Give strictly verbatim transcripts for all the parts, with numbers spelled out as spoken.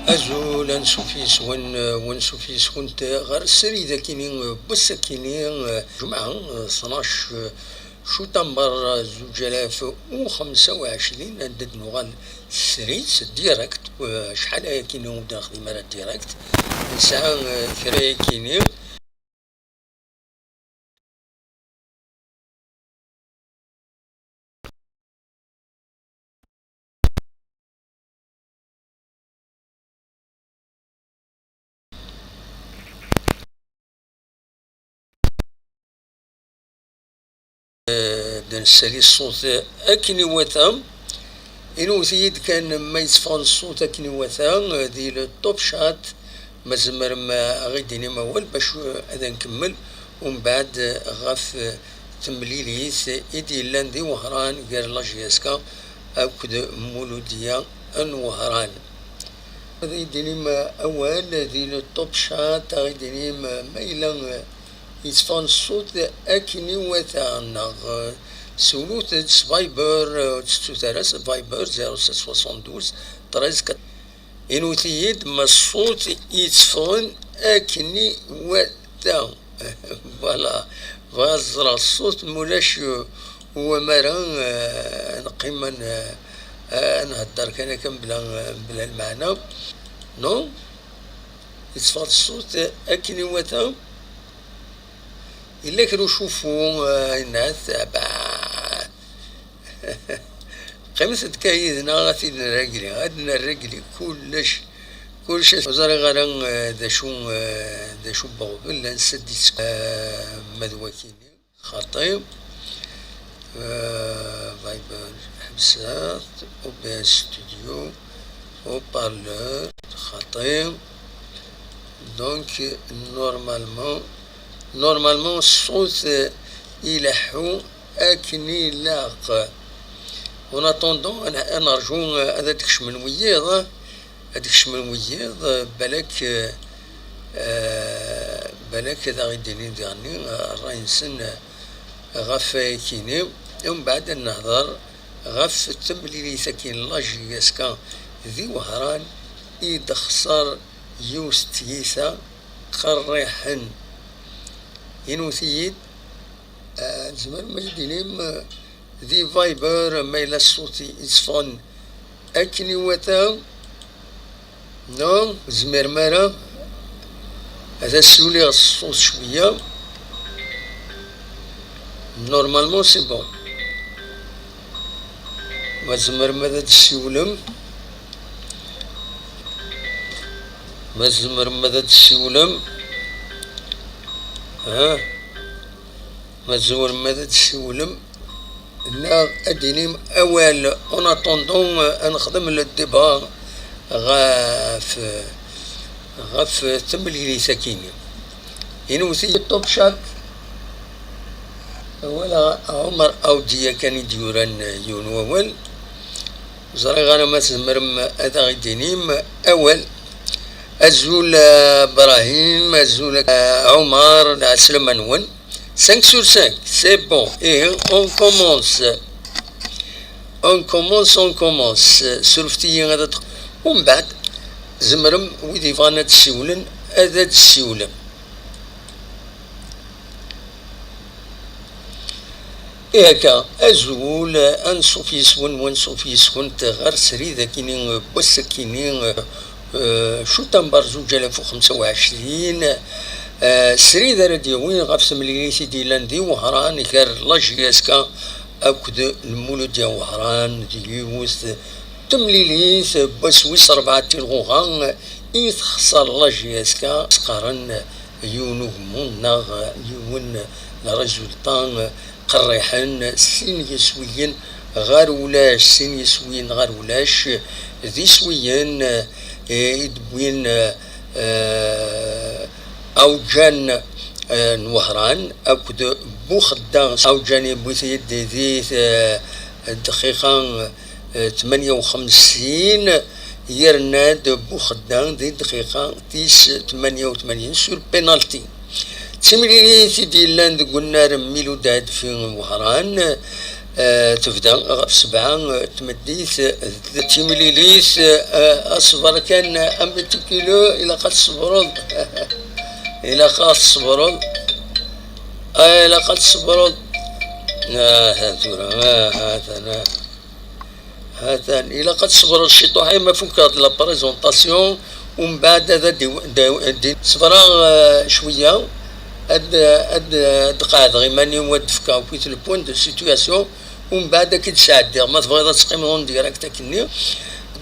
Azul, ansuf yes-wen, ansuf yes-went ɣer srid akini n wass akini, jemɛa, tnac, cutamber, zuǧ alaf u xemsa u ɛecrin, anda d-nuɣal srid, direct, acḥal ayakini ur d-nexdim ara direct, nesɛa kra ayakini. Eh, ad d-nessali ṣṣut akken iwata. Inwet-iyi-d kan ma yetteffeɣ ṣṣut akken iwata, eh, di le top chat, ma tzemrem, eh, ad ɣ-d-tinim awal bac, eh, ad nkemmel, umbeɛd, eh, ɣef, eh, temlilit i d-yellan di Wehran gar la J S K akked Muludiya n Wehran. Ad ɣ-d-tinim, eh, awal di le top chat, ad ɣ-d-tinim, eh, ma yella, eh, yetteffeɣ ṣṣut akken iwata, neɣ, eh, siwlet-d s Viber, eh, ur tettut ara s Viber, zéro sept soixante-douze treize. Inwet-iyi-d ma ṣṣut yetteffɣen akken iwata. Voilà, bɣiɣ ad ẓreɣ ṣṣut, mulac, eh, wamara, eh, neqqim ad n-, eh, ad nhedder kan akka mebla, mebla lmeɛna. Non? Yetteffeɣ-d ṣṣut akken iwata? Yella kra ucuffu, eh, yenna-t, ah, bah. Qqimet-d kan yid-neɣ, ad t-id-nragli, ad nragli kullec, kullec. Ur ẓriɣ ara, eh, d acu, eh, d acu n uɣbel, ansa d-yetteffeɣ, eh, ma d wakini. Xaṭi. Euh, Viber, ḥebset, O B S Studio, haut-parleur, xaṭi. Donc, normalement, normalement, ṣṣut, euh, ileḥḥu akken ilaq. En attendant, ad, ad nerǧu, euh, ad d-kecmen wiyiḍ. Ad kecmen wiyiḍ, balak, eh, balak ad aɣ-d-inin diɣenni, eh, ṛṛay-nsen, eh, ɣef wayakini. Umbeɛd ad nehḍer ɣef temlilit-agi n la J S K di Wehran i d-texṣer yiwet n tyita qerriḥen. Inwet-iyi-d, eh, tzemrem ad yi-d-tinim, eh, di Viber, ma yella ṣṣut yetteffɣen akken iwata, non, ur tezmirem ara ad as-ssiwliɣ ṣṣut cwiya. Normalement, c'est bon. Ma tzemrem ad d-tessiwlem, ma tzemrem ad d-tessiwlem, ha? Ma tzemrem ad d-tessiwlem, neɣ ad d-tinim awal, en attendant, ad nexdem le débat ɣef, ɣef temlilit-agi-nni. Inwet-iyi Top Chat, wala Ɛumer Awdi yakan i d-yuran yiwen wawal. Ur ẓriɣ ara ma tzemrem ad aɣ-d-tinim awal. Azul, eh, Brahim, azul, eh, Ɛumer, lɛeslama-nwen. Cinq sur cinq, c'est bon. Ihi, on commence. On commence, on commence. Surfet-iyi ad ad-, umbeɛd, tzemrem, wid yebɣan ad d-siwlen, ad d-siwlen. Ihi akka, azul, anṣuf yes-wen, wanṣuf yes-went ɣer srid akini, n wass akini, eh, cutamber zuǧ alaf u xemsa u ɛecrin, eh, srid ara d-yawin ɣef temlilit i d-yellan di Wehran gar la J S K akked Lmuludya Wehran, d yiwet temlilit n wass wis rebɛa n tilɣuɣa i texṣer la J S K, s-qqaren yiwen ugemmun neɣ yiwen n résultat qerriḥen, sin yiswiyen ɣer ulac, sin yiswiyen ɣer ulac, d iswiyen, eh, i d-wwin, eh, awǧan, eh, n Wehran akked Buxedda. Awǧan yewwi-t-id di, eh, dqiqa, eh, tmanya u xemsin, yerna-d Buxedda di dqiqa tis tmanya u tmanyin sur penalty. D timlilit i d-yellan deg unnar n Milud Ɛedfi n Wehran, Eh, tebda ɣef sebɛa, eh, tmeddit, eh, d timlilit, eh, aṣber kan, eh, un petit kilo, ilaq ad tṣebreḍ. Ilaq ad tṣebreḍ. Ah, ilaq ad tṣebreḍ. Ah, ha tura, ah, ha-t-an, ah. Ha-t-an, ilaq ad tṣebreḍ ciṭuḥ, ay ma fukeɣ la présentation, umbeɛd ad d-, d-, d-, ṣebreɣ, eh, cwiya, ad, ad, ad qeɛdeɣ iman-iw, ad d-fkeɣ akk le point de situation, umbeɛd ad k-id-sɛeddiɣ, ma tebɣiḍ ad teqqimeḍ en direct akkenni.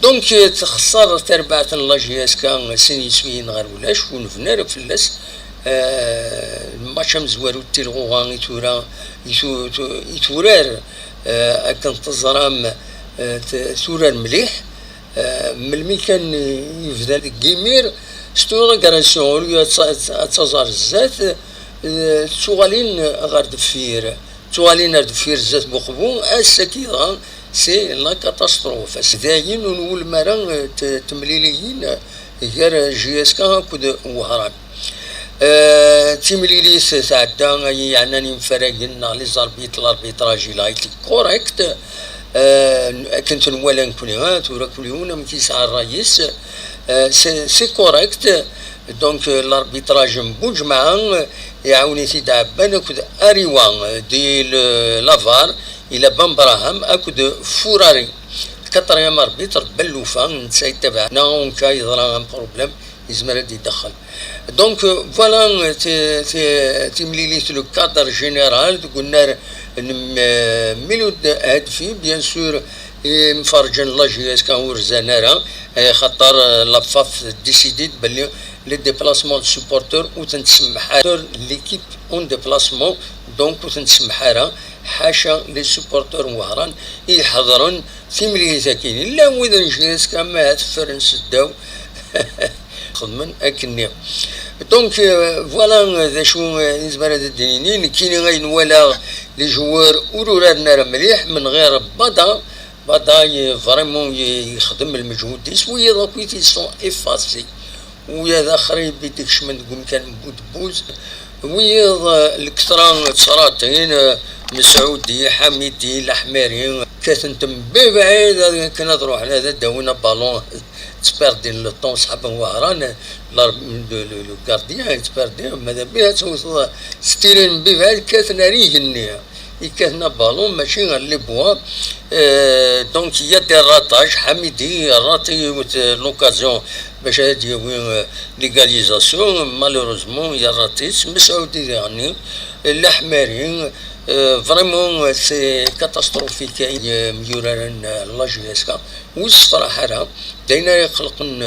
Donc, eh, texṣer tarbaɛt n la J S K sin yiswiyen ɣer ulac, ur nebni ara fell-as. Eh, lmatch amezwaru n Tilɣuɣa i tura, i tu-, tu-, i turar, eh, akken teẓram, eh, t-, turar mliḥ. Eh, melmi kan yebda deg yimir, c'est une régression, au lieu ad ta-, ad taẓ ar zdat, eh, ttuɣalin ɣer deffir. Ttuɣalin ar deffir zdat n uqbu, ass-agi dɣa, c'est la catastrophe. Ass dayen ur nwulem ara, eh, t-, temliliyin, eh, gar J S K akked Wehran. Eh, timlilit tɛedda, ay yeɛnan imfaragen neɣ les arbitres, l'arbitrage il a été correct. Eh, akken tenwala nekni, ah, tura kul yiwen amek yesɛa ṛṛay-is. Eh, c'est, c'est correct. Donc, eh, l'arbitrage n Buǧemɛa, eh, iɛawen-it-id Ɛebban akked Ariwa, eh, di le, la var, ila Ben Braham akked Furari. Quatrième arbitre, Bellufa, netta yettabaɛ. Neɣ en cas yeḍra un problème, yezmer ad d-idexxel. Donc, euh, voilà, euh, ti-, ti-, timlilit, le cadre général, deg unnar n, euh, Miloud Hadfi, bien sûr, imferrǧen n la J S K ur rzan ara, eh, xaṭer, euh, la FAF décide-d belli les déplacements de supporters ur ten-tsemmeḥ ara, l'équipe en déplacement, donc ur ten-tsemmeḥ ara, ḥaca les supporters n Wehran i iḥeḍren timlilit-agi. Llan wid n J S K ma teffren s ddaw, xedmen akkenni. Donc, euh, voilà, euh, d acu, euh, i nezmer ad d-nini. Nekkini ayen walaɣ, les joueurs ur uraren ara mliḥ, menɣir Bada. Bada, euh, vraiment, y-, yexdem lmeǧhud-is, wiyaḍ akk i t-sont effacés. Wiyaḍ axrib i d-ikecmen deg umkan n Budbuz. Wiyaḍ, euh, lketṛa d tṣeratin, euh, Mesɛudi, Ḥamidi, Laḥmari, kkaten-ten mebɛid akken ad ruḥen ad d-awin abalun. Ttperdin le temps, ṣṣḥab n Wehran, le, le, le gardien yettperdi, mada bih ad tewteḍ s tili n bibɛid kkaten ar igenni. Yekkaten abalun, mačči ar les bois. Euh, donc, il y a des ratages. Ḥamidi rate yiwet, euh, l'occasion bac ad d-yawi, euh, l'égalisation. Malheureusement, il a raté. Mesɛudi diɣenni, Laḥmari, euh, vraiment, euh, c'est catastrophique, euh, myuraren, euh, la J S K. Ur ssefraḥ ara, d ayen ara iqelqen,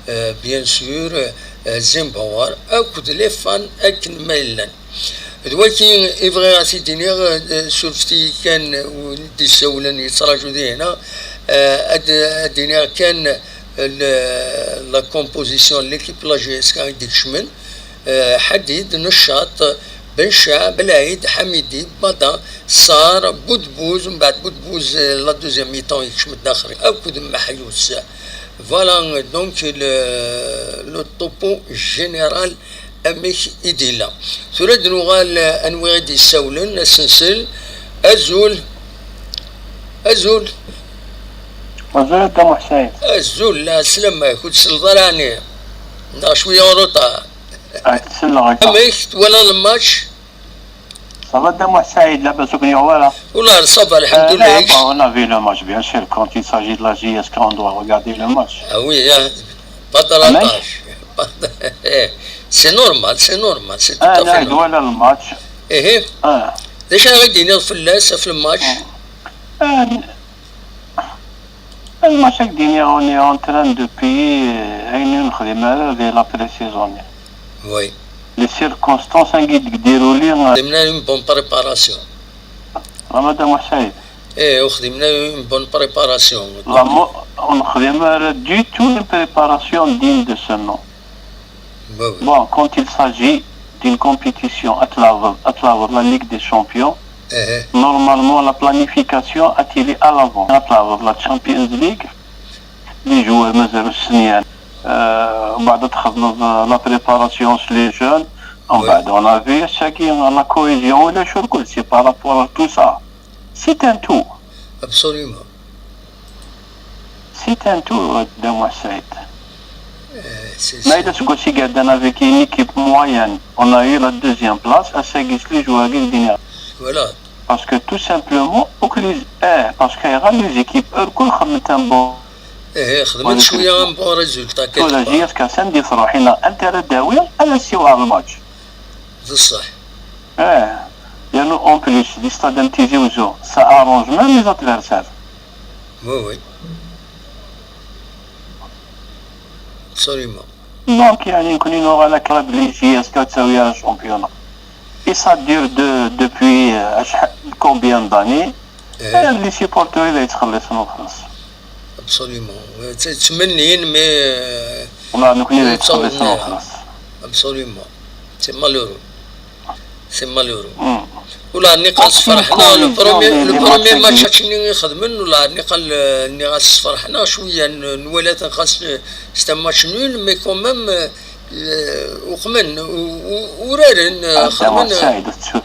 euh, bien sûr, euh, Zimbawar akked les fans akken ma llan. D waki i bɣiɣ ad t-id-iniɣ, euh, surfet-iyi kan, euh, win i d-issawlen yettraǧu dihina, euh, ad, ad d-iniɣ kan, euh, le, la composition n l'équipe n la J S K i d-ikecmen. Eh, Ḥadid, Neccaṭ, Ben Ccɛab, Belɛid, Ḥamidi, Bada, Ṣar, Budbuz, mbeɛd Budbuz, eh, la deuxième mi-temps yekcem-d daxel, akked Meḥyus. Voilà, donc, le, le topo général amek i d-yella. Tura ad nuɣal, eh, anwi i d-yessawlen, ad s-nsel. Azul. Azul. Azul a Dda Muḥ Saɛid. Azul, la slama-k, ur tselleḍ ara ɛni? Neɣ cwiya en retard. Ah, selleɣ-ak. Amek, twalaḍ lmatch? Ça va, Dda Muḥ Saɛid, labas ur ken-yuɣ wara? Wallah, ça va, alḥemdulillah. Euh, là, bon, on a vu le match, bien sûr. Quand il s'agit de la J S K, on doit regarder le match. Ah oui, hein. Pas de ratage. C'est normal, c'est normal, c'est tout à fait normal. Ah, là, voilà le match. Eh, eh. Ah. D acu ara d-tiniḍ fell-as, ɣef lmatch? Ah, Lmatch, ad k-d-iniɣ, on est en train de payer, euh, ayen ur nexdim ara di la pré-saison-nni. Oui. Les circonstances angi d-, déroulé, euh, xedmen une bonne préparation. Ramadan Muḥ Saïd. Eh, ur xedmen une bonne préparation. La mo-, ur nexdim ara du tout une préparation digne de ce nom. Bah oui. Bon, quand il s'agit d'une compétition, ad tlaɛbeḍ, ad tlaɛbeḍ la Ligue des Champions, eh, normalement, la planification ad tili à l'avant. Ad tlaɛbeḍ la Champions League, les joueurs mazal ur ssnen. Euh, mbeɛd ad txedmeḍ, euh, la préparation s les jeunes. Oui. Mbeɛd, on a vu, ass-agi, la cohésion, ulac urgul, c'est par rapport à tout ça. C'est un tout. Absolument. C'est un tout, Dda Muḥ Saïd. Euh, c'est- Ma c'est- yella seg wass igerdan avec une équipe moyenne, on a eu la deuxième place, ass-agi s les joueurs i k-d-iniɣ. Voilà. Parce que tout simplement, akk les, eh, parce que les équipes, ur kul xedment un bon. Eh, xedment cwiya un bon résultat Tura quelque part. J S K send i truḥ, ina anta ara d-awi, ad as-iwɛer le match. D ṣṣeḥ. Eh, yernu en plus, di stade n Tizi Ouzou, ça arrange même les adversaires. Oui, oui. Absolument. Donc, يعني, نكون نوغا la club les J S K تساوي un championnat. Et ça dure de, depuis euh, شحال- combien d'années. Eh, Les supporters لا يتخلصوا وخلاص. Absolument. Ttmennin, mais euh, والله نكون لا يتصور يتخلصوا لنا. وخلاص. Absolument. C'est malheureux. C'est malheureux. مم. Ula niqal sferḥna, le premier, le premier match-nni i xedmen, ula niqal, euh, niqal sferḥna cwiya, n- nwala-ten xas, euh, c'est un match nul, mais quand même, euh, le- uqmen, u- u- uraren, euh, هذا xedmen, هو سعيد التسو-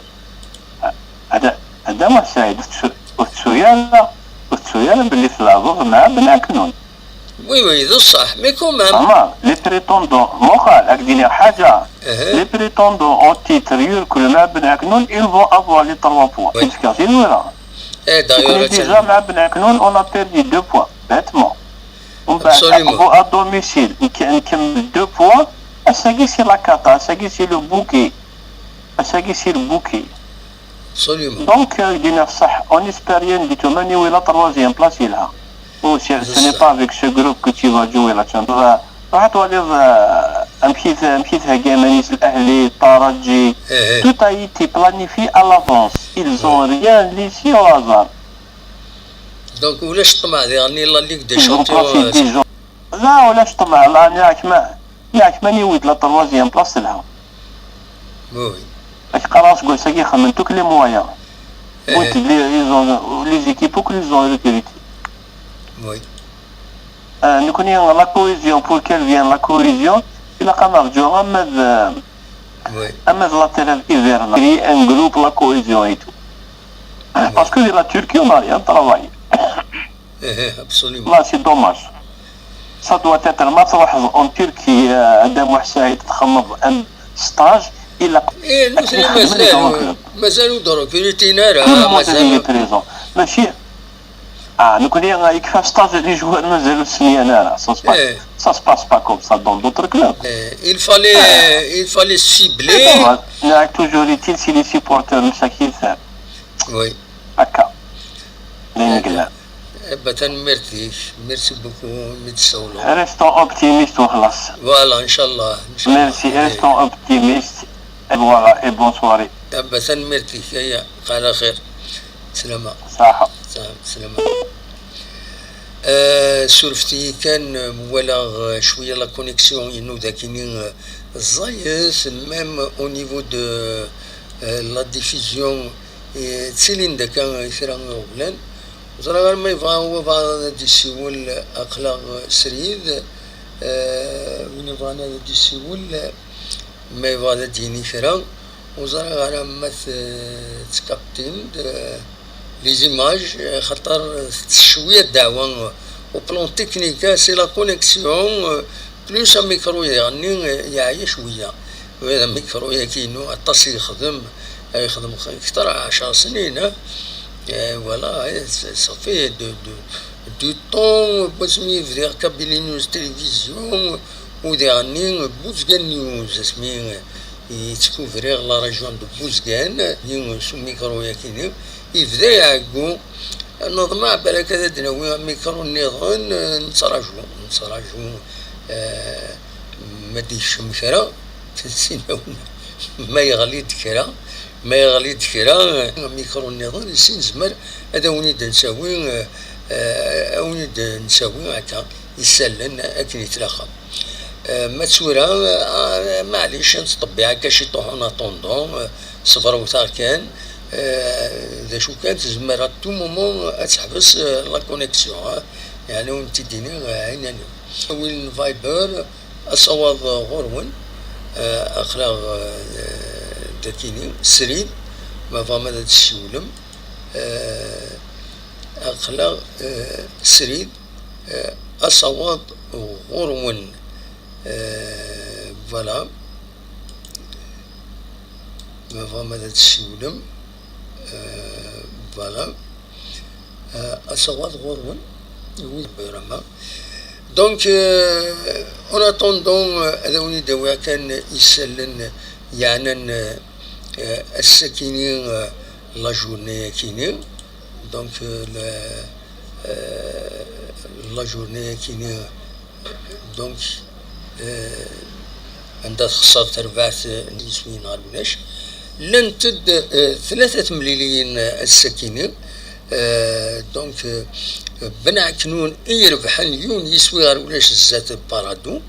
هذا هذا هو سعيد التسو- التسويانة. التسويانة باللي تلعبوا مع بني عكنون. Oui, oui, d ṣṣeḥ, mais quand même. زعما les prétendants، مو قال هاك ديني حاجة. Eh, Les prétendants au titre يركلوا مع بني عكنون، ils vont avoir les trois points. Oui. Parce que c'est vrai. eh, d'ailleurs, كنا déjà مع بني عكنون، on a perdu deux points, bêtement. ومن بعد Absolument. نلعبوا à domicile، نك- نكمل deux points. Ass-agi c'est la cata, ass-agi c'est le bouquet. Ass-agi c'est le bouquet. Absolument. Donc, euh, دينا الصح، on espère يندي توماني ولا troisième place يلها. Oh, c'est- ce n'est Ça. pas avec ce groupe que tu vas jouer la Champions. راح تولي، آه، امشي امشي تهاجم نيس الاهلي الترجي. Eh, eh. Tout a été planifié à l'avance. Ils ont rien laissé au hasard. Donc, ulac ṭṭmeɛ diɣen la Ligue des Ils ont Champions. placé des gens. لا ولاش طمع، لا، ياك ما ياك ما نيويت la troisième place لها. Oui, oui. اش قرا سكوساكي خمن توك les moyens. Eh, قلت les ils ont les équipes que ils ont recruté. Oui. آه، نكوني la cohésion, pour qu'elle vienne la cohésion, il a quand même joué un match, Oui. un match latéral hivernal. Créer un groupe, la cohésion et tout. Parce que la Turquie, on n'a rien travaillé. Eh, eh, absolument. Là, c'est dommage. Ça doit être ما تروح en Turquie, آه، Dda Muḥ Saïd تخمم un stage, il a Eh, nutni يخدم mazal, les grands clubs. Mazal ur d-recrutin ara, Tout le monde est mazal. présent. ماشي اه نكون يكفى stage les joueurs مازالوا سنيان راه. Ça se passe, Eh. Ça se passe pas comme ça dans d'autres clubs. Eh, il fallait, il fallait cibler. Bon, نعك toujours utile si les supporters مساكين ثار. Oui. هكا. لين قلنا. Eh ben, tanemmirt-ik. Merci beaucoup, mi d-tessawleḍ. Restons optimistes وخلاص. Voilà, inchallah, inchallah. Merci, restons optimistes. Et voilà, et bonne soirée. Eh ben, tanemmirt-ik, aya, ala xir. Slama. صحة. Slama, slama. Eh, surfet-iyi kan, eh, walaɣ, eh, cwiya la connexion-inu dagini, eh, ẓẓayet, même au niveau de, eh, la diffusion, eh, ttilin-d akka kra iɣeblan. Ur ẓriɣ ara ma yebɣa wabɛaḍ ad d-isiwel, aql-aɣ srid, eh, win yebɣan ad d-isiwel, ma yebɣa ad d-yini kra, ur ẓriɣ ara ma t-, ttkaptin-d, eh, les images, eh, xaṭer tettcewwil ddeɛwa. Au plan technique, eh, c'est la connexion, eh, plus amikru-nni, eh, yeɛya cwiya. Ula d amikru-yagi-inu, aṭas i yexdem, eh, yexdem kter ɛecṛa snin, eh. Eh, voilà, eh, ça fait de, de, du temps, wasmi bdiɣ Kabylie News Télévision, u diɣenni Buzgan News, asmi i ttkuvriɣ la région de Buzgan, s umikru-yagi-ni, yebda iɛeggu. Neḍmeɛ balak ad d-nawi amikru nniḍen, nettraǧu, nettraǧu, eh, ma d-yekcem kra, ma yeɣli-d kra, ma yeɣli-d kra, amikru nniḍen, si nezmer ad awen-id-nsawi, eh, eh, awen-id-nsawi akka isallen akken yettlaxam. Eh, ma d tura, eh, maɛlic, nettṭebbiɛ akka ciṭuḥ en attendant, eh, ṣebret-aɣ kan, eh, d acu kan, tezmer à tout moment ad teḥbes, eh, la connexion, eh, yeɛni ur tent-id-iniɣ, eh, ɛinani. Awil n Viber, asawaḍ ɣur-wen, eh, aql-aɣ, eh, dagini, srid, ma tebɣam ad d-tessiwlem, Eh, aql-aɣ, eh, srid, eh, asawaḍ ɣur-wen. Eh, voilà. Ma tebɣam ad d-tessiwlem, eh, voilà. Eh, asawaḍ ɣur-wen, wid n Rama. Donc, euh, en attendant, euh, ad awen-id-awiɣ kan isallen yeɛnan, euh, ass-akini, euh, la journée-akini. Donc, euh, la, euh, la journée-akini, donc, euh, anda texṣer terbaɛt n yiswiyen ɣer ulac. Llant-d, eh, tlata temliliyin, eh, ass-akini. Eh, donc, eh, Ben Ɛeknun i irebḥen yiwen yiswi ɣer ulac zdat Paradou.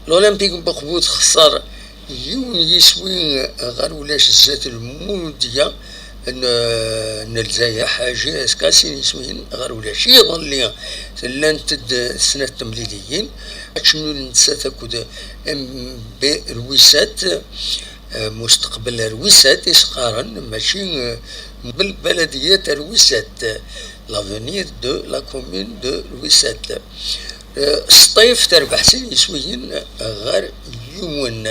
L'Olympique n Buqbu texṣer yiwen yiswi, eh, ɣer ulac zdat Lmuludya n, n Lezzayer, J S K, sin yiswiyen ɣer ulac. Iḍelli, llant-d snat temliliyin. Match nul n tsaɛet akked M B Rwisat, eh, Musteqbel Rwisat i s-qqaren, mačči, eh, Belbaladiyat Rwisat, l'avenir de la commune de Rwisat. Eh, Sṭif terbeḥ sin yiswiyen ɣer yiwen.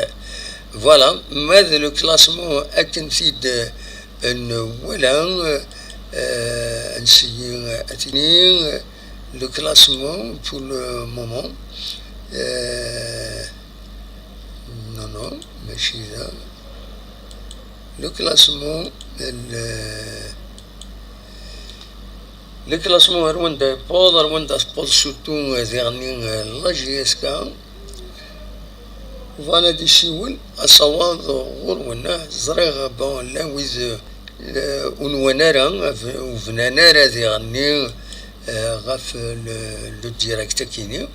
Voilà, ma d le classement akken t-id, eh, nwala, eh, ad nsiyi ad tini, eh, le classement pour le moment. Eh, non, non, mačči da. Le classement, le, le classement ar wanda yewweḍ, ar wanda tewweḍ surtout, eh, diɣenni, eh, la J S K. Voilà, ad isiwel asawaḍ ɣur-wen. Ẓriɣ, bon, llan wid, eh, ur nwan ara, ur bnan ara diɣenni, eh, ɣef le, le direct akini.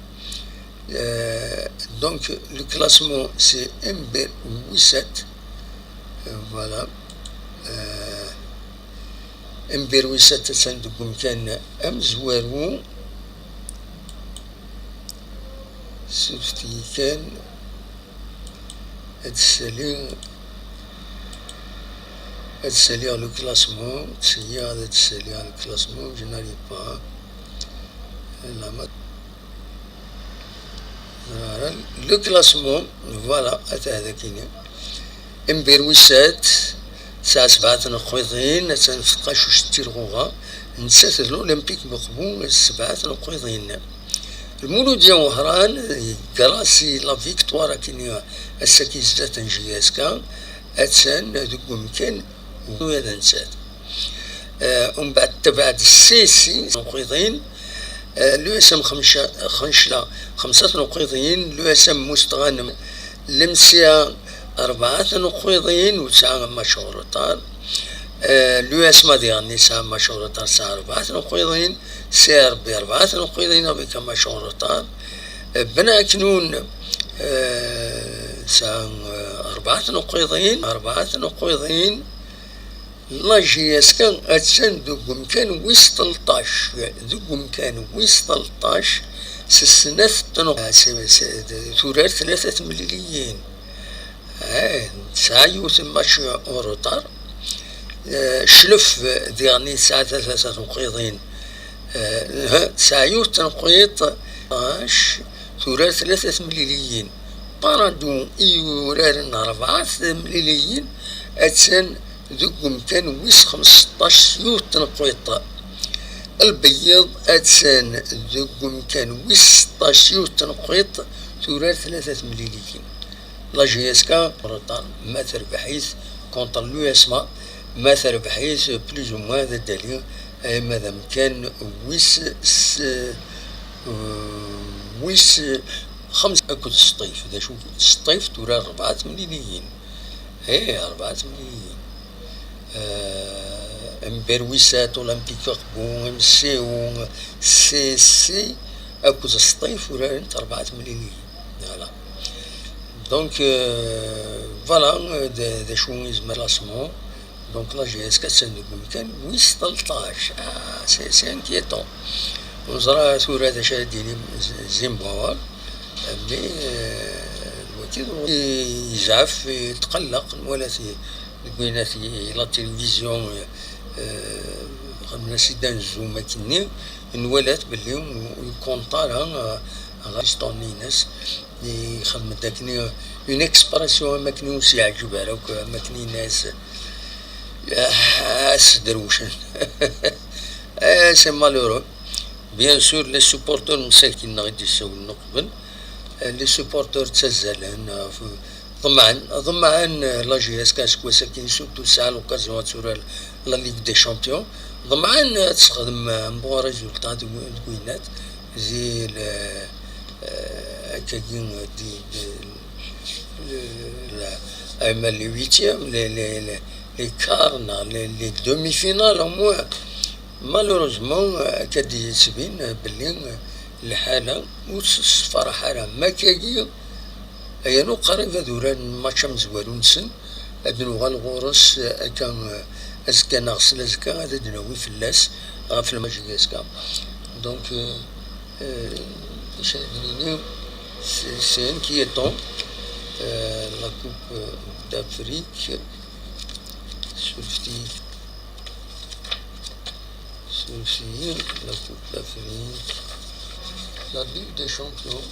Euh, donc, le classement, c'est Ember Wisat. Euh, voilà. Euh, Ember Wisat atan deg umkan amezwaru. Sufti kan. Ad ssaliɣ, ad ssaliɣ le classement, ttṣeyyiɣ ad ssaliɣ le classement, je n'arrive pas. La ma-, le classement, voilà, ata d akini. Ember Wisat, tesɛa sebɛa tneqqiḍin, atan f tqacuct n Tirɣuɣa, nettat d l'Olympique Mokbou, sebɛa tneqqiḍin. Lmuludya Wehran, grâce i la victoire akini ass-agi zdat n J S K, atan deg umkan u ad nettat. Eh, umbeɛd tabaɛd Sisi, tneqqiḍin, eh, l'U S M Xemca-, Xencla, xemsa tneqqiḍin, l'U S M Mustɣanem, Lemsiya, rebɛa tneqqiḍin, ur tesɛa match en retard. Eh, l'U S M diɣen yesɛa match en retard, tesɛa rebɛa tneqqiḍin, C R B rebɛa tneqqiḍin, avec un match en retard. Eh, Ben Aknun, eh, tesɛa, eh, rebɛa tneqqiḍin, rebɛa tneqqiḍin. La J S K attan deg umkan wis tleṭṭac, deg umkan wis tleṭṭac, s snat tnuq-, s, s, turar tlata temliliyin. Eh, tesɛa yiwet n match en retard. Eh, Cclef, eh, diɣen tesɛa tlata tneqqiḍin. Eh, tesɛa yiwet tneqqiḍt, tleṭṭac, turar tlata temliliyin. Paradou i yuraren rebɛa temliliyin, attan deg umkan wis xemseṭṭac s yiwet tneqqiḍt. Lbeyyiḍ attan deg umkan wis seṭṭac s yiwet tneqqiḍt, turar tlata temliliyin. La J S K, retard, ma terbeḥ-it contre l'U S M A, ma terbeḥ-it plus ou moins d adali, ama d amkan wis s-, wis xems akked Sṭif. D acu, Sṭif tura rebɛa temliliyin. Eh, rebɛa temliliyin. Eh, Ember Wisat, Olympique Mokbou, M C O, C C, akked Sṭif urarent rebɛa temliliyin. Voilà. Donc, euh, voilà, euh, d, d acu i yezmer classement. Donc, la J S K attan deg umkan wis tleṭṭac. Ah, c'est, c'est inquiétant. Ur neẓra tura d acu ara d-yini Z-, Zimbabwe. Mais, euh, wagi d, yezɛef, yetqelleq, nwala-t deg wayen at-, la télévision, euh, Xedmen-as-id anzum akkenni, nwala-t belli ur ikonṭ ara, euh, ɣer Stone-ines. Ixdem-d akken une expression am akken ur s-yeɛǧib ara akk, am akken yenna-as, ah, sderwcen. Eh, c'est malheureux. Bien sûr, les supporters msakit-nneɣ i d-yessawlen uqbel, eh, les supporters ttazzalen, eh, f-, ḍemɛen, ḍemɛen, eh, la J S K aseggas-agi, surtout tesɛa l'occasion ad turar la Ligue des Champions. Ḍemɛen ad texdem, eh, un bon résultat deg, deg winnat, di le, eh, akkagi, di, di, le, la, eh, les huitièmes, les, les, les, les quarts, neɣ les, les demi-finales au moins. Malheureusement, akka d-yettbin belli lḥala ur tessefraḥ ara. Makkagi, ayen uqrib ad uraren match amezwaru-nsen, ad nuɣal ɣur-s akka azekka neɣ slazekka ad d-nawi fell-as ɣef lmatch-agi azekka. Donc, euh, euh, acu ara d-nini, c'est, c'est inquiétant, euh, la Coupe d'Afrique. Surfti, surfti, la Coupe d'Afrique, la Ligue des Champions,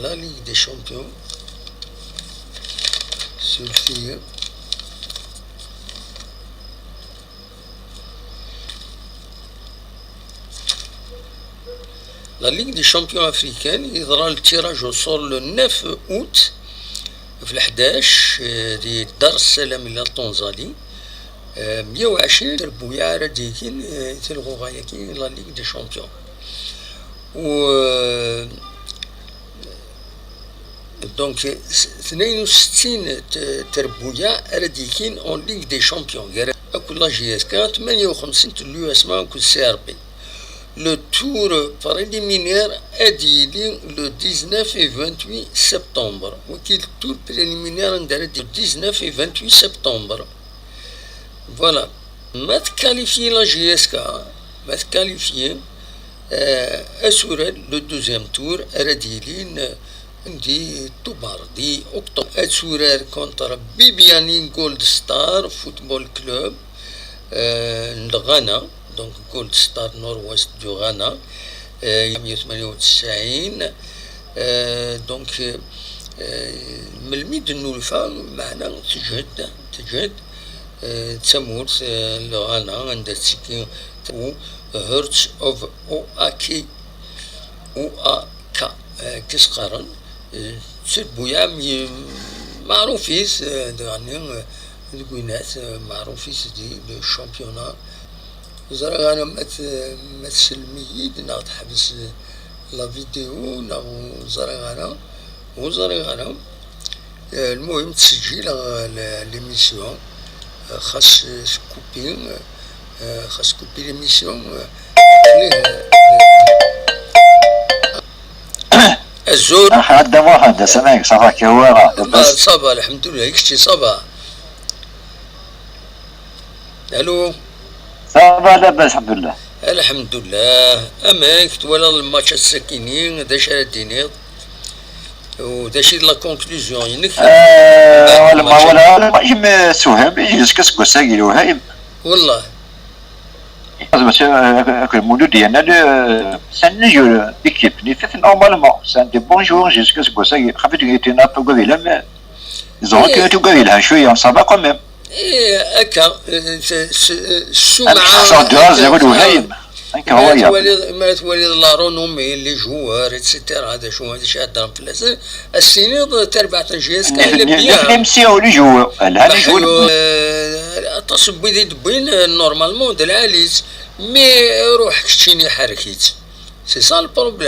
la Ligue des Champions, surfti. La Ligue des Champions africaines, yeḍra le tirage au sort le neuf août, ɣef leḥdac, eh, di Dar es Salaam la Tanzanie, eh, meyya u ɛecrin trebbuyaɛ ara d-yegin, eh, talɣuɣa-agi, la Ligue des Champions. U, eh, Donc, s-, tnayen u settin t-, trebbuyaɛ ara d-yegin en Ligue des Champions, gar akk la J S K, tmanya u xemsin n l'U S M A akked C R B. Le tour préliminaire ad yili le dix-neuf et vingt-huit septembre. Wagi le tour préliminaire anda ara d-, dix-neuf et vingt-huit septembre. Voilà. Ma tkalifyi la J S K, ma tkalifyi, euh, asural, le deuxième tour, ara d-yilin, euh, di tubar, di octobre. Asural contre Bibiani Gold Star Football Club, euh, n Ghana, donc Gold Star Nord-Ouest du Ghana, euh, meyya u tmanya u tesɛin, euh, donc, euh, melmi d-nnulfa, meɛna teǧhed, teǧhed, eh, d tamurt, eh, n Ghana, anda tettiki u Hearts of Oak, O A K, eh, k-s-qqaren, eh, d trebbuyaɛ m-, meɛrufit, eh, daɣen, eh, deg winat, eh, meɛrufit di le championnat. Ur ẓriɣ ara ma t-, ma tsellem-iyi-d neɣ teḥbes, eh, la vidéo, neɣ ur ẓriɣ ara, ur ẓriɣ ara. Eh, lmuhim, ttseǧǧileɣ, eh, l-, l'émission, eh, xas, eh, tkupi, eh, xas tkupi l'émission, eh, aql-i, eh, azul. Ax, Ɛedda Muḥend, ass-a, ça va, kra, ça va, lḥemdullah, i kečči, ça va? Allô? Ça va, labas, lḥemdullah. Lḥemdullah. Amek twalaḍ lmatch ass-akini? D acu ara d-tiniḍ? U d acu i d la conclusion-inek? Eh, wala ma, wala, wala ma, jem, eh, Suhayb, jusqu'à ce que ça, il y a Suhayb. Wallah. Akked Mulud, il y en a le, c'est un jour d'équipe. Normalement, c'est un des bons joueurs jusqu'à ce que ça, il y a, ils ont que tout gagné, là, je suis en, ça va quand même. Eh, akka, eh, s-, s-, eh, ssumɛa, ad ḥṣuɣ deux à zéro d Suhayb. Incroyable. Ma twaliḍ, ma twaliḍ la renommée, les joueurs, et cetera, d acu, d acu heddren fell-asen, ad s-tiniḍ tarbaɛt n J S K, elle est bien. Même si on les joue, elle a les joueurs. Eh, aṭas n wid i d-wwin, eh, normalement, d lɛali-tt. Mais ruḥ keččini ḥerrek-itt. C'est ça le problème.